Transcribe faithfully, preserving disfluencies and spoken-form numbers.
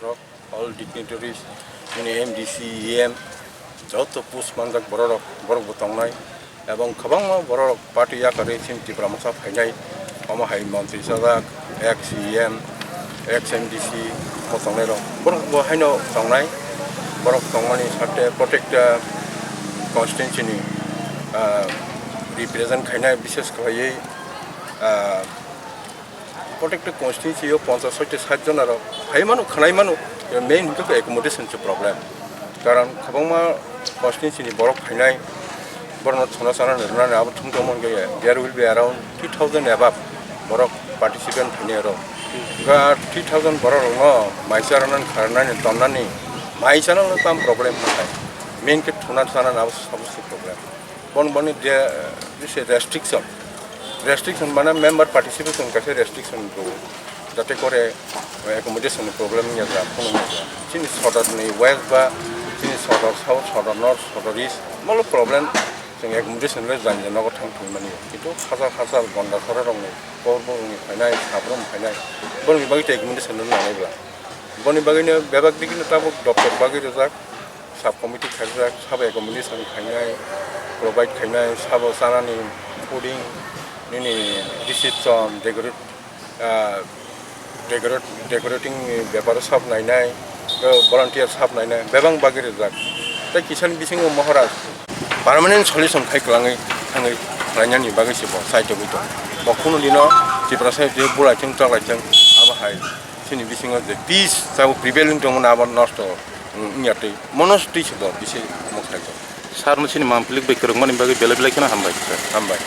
All dignitaries, nini M D C, E M, joto post manjak bororok, borokbo tongnai. Ebong kwbangma bororok party yakarwi chini Tipra Motha phainai, omo hai montri sajak, ex E M, ex M D C bo tongnairok. Borokbo haino tongnai, borok tongmani sarte protecta constituency ni, ah, represent khainai, bishes khaiwi, ah, Protected constituency o ponchas soite sait jona rok phai mano, khwnai mano, main hwnkhe khe accommodation se problem. Karon kwbangma constituency ni borok phainai, borokno thuna chana rwnani abo thung tongmani khe there will be around two thousand above borok participant phainai oro. Ga three thousand borok rokno mai cha rwnani, kharnani, tonnani, mai chana no tam problem khe, main khe thuna chana abo sabose problem. Bon boni je, je restriction, restriction mane member participation kaisa restriction rwo, jate kore accommodation ni problem wngya ja, phunuk wngya ja. Chini sodor ni west ba chini sodor south, sodor north, sodor east, molo problem. Chwng accommodation le jani jani nogo thang thung mani, kintu hajar hajar gonda sora rok ni, kor borok ni phainai, sabrum phainai, borok ni bagwi accommodation le nanai bla. Boni bagwi no bebak digi no tabuk doctor bagwi rwjak. Sub committee khaijak, sabo accommodation khainai, provide khainai, sabo chanani, fooding, nini reception, decorate, ah, decorate, decorating ni beparo sab nainai, o volunteer sab nainai, bebak bagwi rijak. Tei kisani bisingo Maharaj permanent solution khai kwlangwi thangwi khlainani bagwi se bo chai tongwi tongo. Bo kunu dino Tiprasa je bulai thung chaklai thung, abo hai chini bisingo je peace sabo prevailing tongmani abo nosto. Wngya twi mono twi se bo bisi mokthai ko. Sir no chini mampli bai kwrwngmani bagwi belai belai kheno hambai, sir. Hambai.